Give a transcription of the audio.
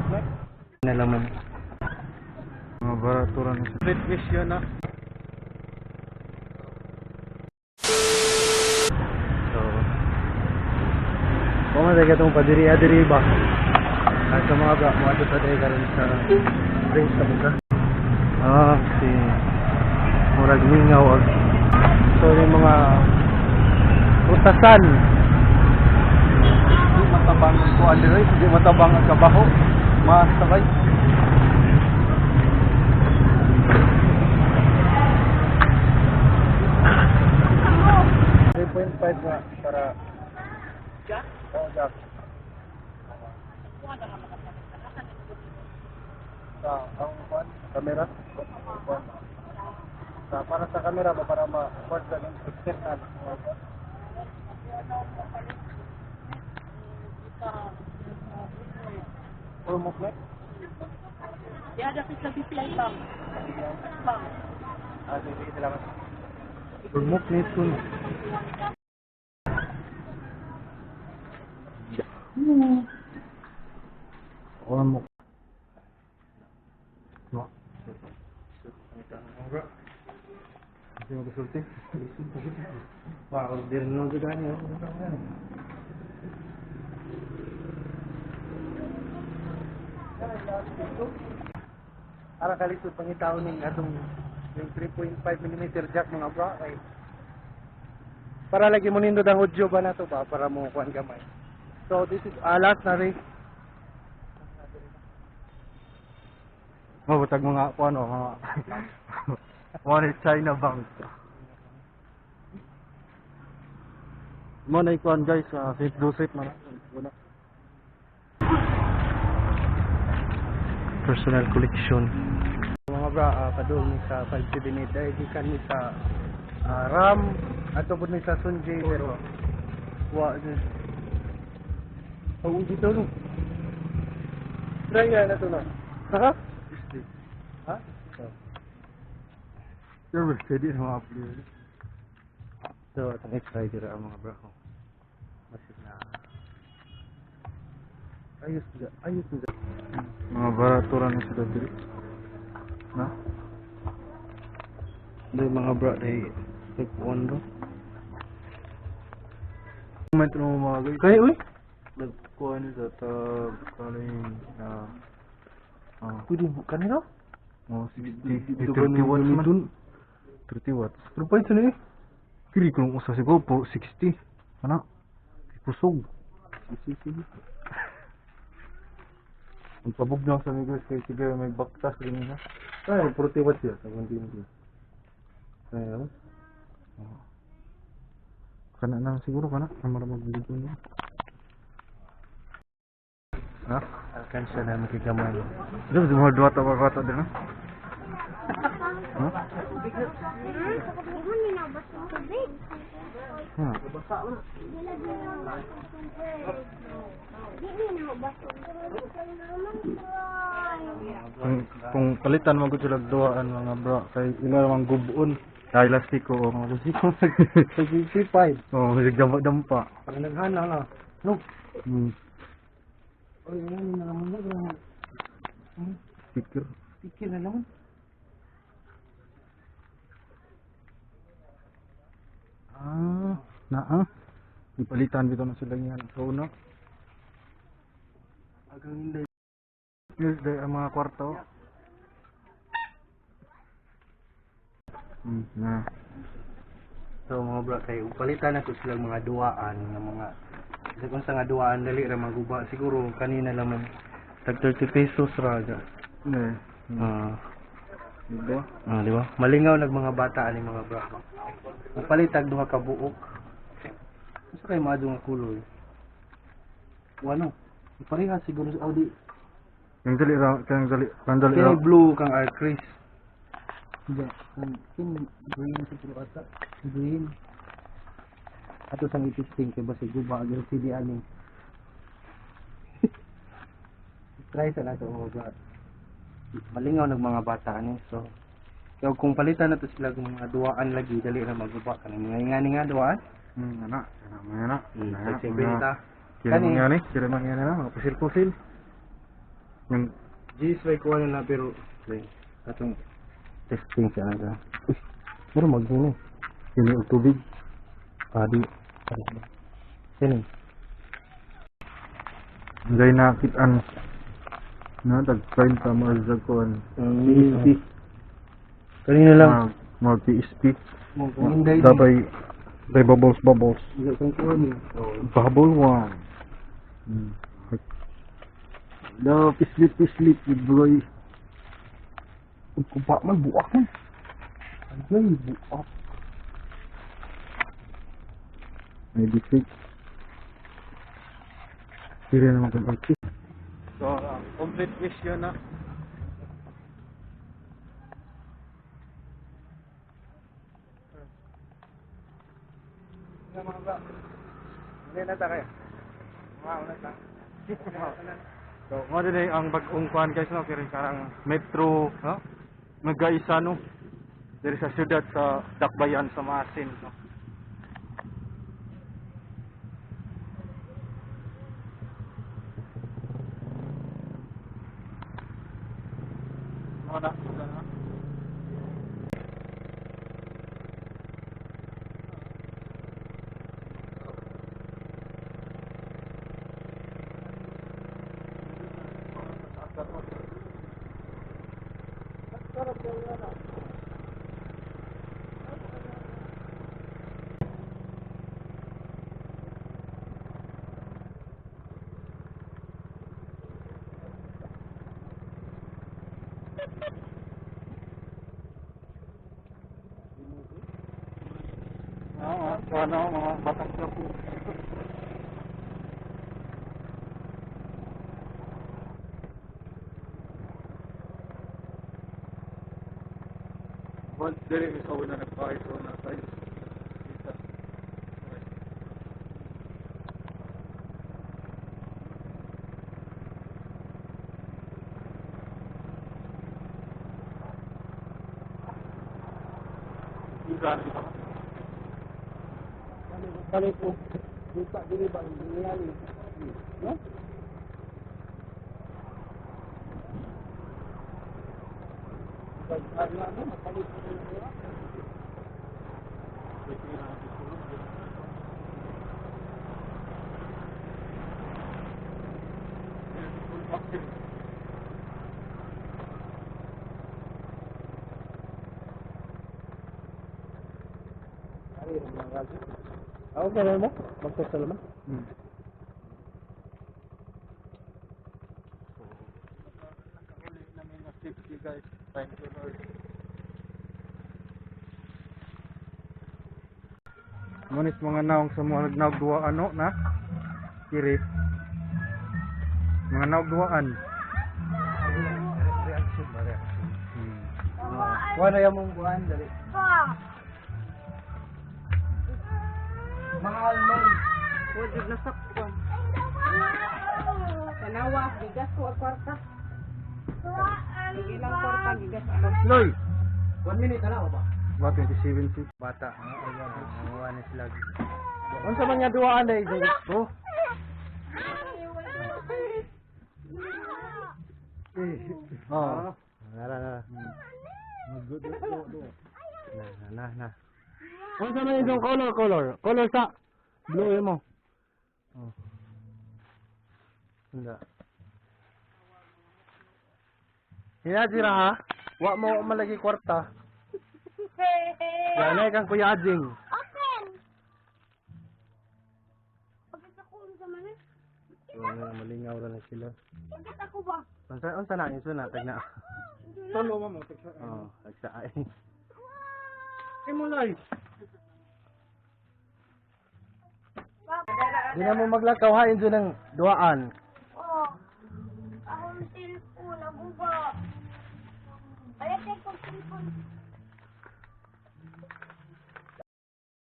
Ormok na laman. Mga baratura na. Street vision na. So, kung man katong padiri adiri ba? At sa mga bra, mo sa diri karon sa Prince sa buka. Ah, si murag mingaw og so yung mga utasan. Di matabang ang kuan diri, di matabang ang kabaho. Masabay. 3.5 nga para Jack? Oh, jack. Sa ang kuan, kamera. Kuan. Sa para sa kamera ba para ma-record sa external. Or movement? Yeah, that is the BPI Bank. Bank. Ah, sige, sige, salamat. Movement kun. Ormok. No. Hindi mo kasulti. Wah, order no juga ni. Ara kalisod pangitaon ning atong yung 3.5 mm jack, mga bro, kay para lagi mo nindot ang audio ba na to ba para mo kuan gamay. So this is alas na rin. Mabutag mga kuan o mga One is China Bank. Mo na ikuan guys, safe do safe man. Wala. Personal collection. Mga bra, padung ni sa 578 ay gikan ni sa RAM ato pud ni sa Sunjay pero wa jud. Oh, dito no. Try nga na to na. Ha? Ha? Pero pwede na mga upload. So, atong i-try dira ang mga bra ko. Masig na. Ayos ga, ayos ga. Mga baratura na sila diri. Na? Dai mga bra dai nagpuon do. Comment mo mga guys. Kay uy, Nagkuha ni sa tag kaning na pwede mo kanino? Oh, 60 30 watts man. 30 watts. Pero pa ito ni. Pili ko nung usa siguro po 60. Ana. Kusog. Sige. Ang pabugnaw sa amigos kay sige may baktas rin na. Ay, 40 watts yun. Sa konti. Ay, Kana na siguro kana kamara magbugo niya. Ha? Alkansya na makigamay. Dito sa mga duwata ba kata din ha? Ha? Ha. Kung palitan mo gud sila duwaan mga bro kay ila namang gubon. Ay lastiko o mga Lastiko sa 65. Oh, dampa dampa. Pag naghana na. No. Oy, ano na naman na. Sticker. Sticker na naman. Ah, na ah. Ipalitan bitaw na sila niyan sa una. Agang hindi. Yes, dahil ang mga kwarto. Na. So mga bro, kay palitan na ko silang mga duwaan nga mga sa kung sa nga duwaan dali ra maguba siguro kanina naman tag 30 pesos ra ga. Ne. Ah, Diba? ah, di ba? Malingaw nag mga bata ani mga bro. Upalit tag duha ka buok. Unsa kay maadyo nga kulay? Wano? Pareha siguro sa Audi. Yung dali ra, kang dali, kang dali ra. Kini blue kang Arcris. Kini green siguro ata. Green. Ato sang i-testing kay basi guba ang LCD ani. Try sa nato mga bro. Malingaw nag mga bata ani so kaya kung palitan nato sila kung mga duwaan lagi dali ra maguba kanang mga ingani nga duwaan. Ana, ana, mga ana. Tag 50. Kira Kani. mga ni, kira mga na, mga pusil-pusil. Yung GS may kuha na pero okay. Atong testing siya na. Uy, mura mag yun eh. Ini og tubig. Adi. Sini. Ngay nakitaan na tag 30 mo sa kuan. PSP. Kanina lang. Mga PSP. Inday. Dapat day bubbles bubbles. Wala kang kuha ni. Bubble one. No, pislit pislit with boy. Kupa man buak man. Ay, buak. May bisik. Pili naman kung artist. So, complete wish yun na. Mga ba? Hindi na ta kaya. Mga ta. So, mo din ang bag-ong kuan guys no, kiri karang metro, no? Nagaisa no. Diri sa siyudad sa Dakbayan sa Maasin no. Mga na, na. Oo, ano, mga batang kapo. Well, diri mi sa una nagpahay sa una tayo. Kita. Balik ko. Buta dili ba ang No? Ako ka mo? Magpasal mo? Guys. Thank you Lord. Munis mga naong sa mga nagduwa ano na kiri. Mga naog duwaan. Reaction ba reaction? Kuha na yung mong buwan, dali. Mahal man. Wala na sakpan. Tanawa, gigas ko ang kwarta. Sige lang kwarta, gigas ako. Loy. 1 minute na ba? Ba 27 feet. Bata. Mga na sila. Unsa man nga duwaan dai dai? Oh. Oh. Nara nara. Na na na. Unsa man itong color color? Color sa blue mo. Oh. Hindi. Hinadira ha? Wa mo malagi kwarta. Yan kang Kuya Ajing. Open! Pagkita ko sa manin. Wala na malingaw ra na sila. Pagkita ko ba? Unsa unsa na inso na tag na. Solo mo tagsa. Oh, tagsa ay. Imo lay. Di na mo maglakaw ha inso ng duaan. Oh. Akong cellphone, naguba. Balik ko cellphone.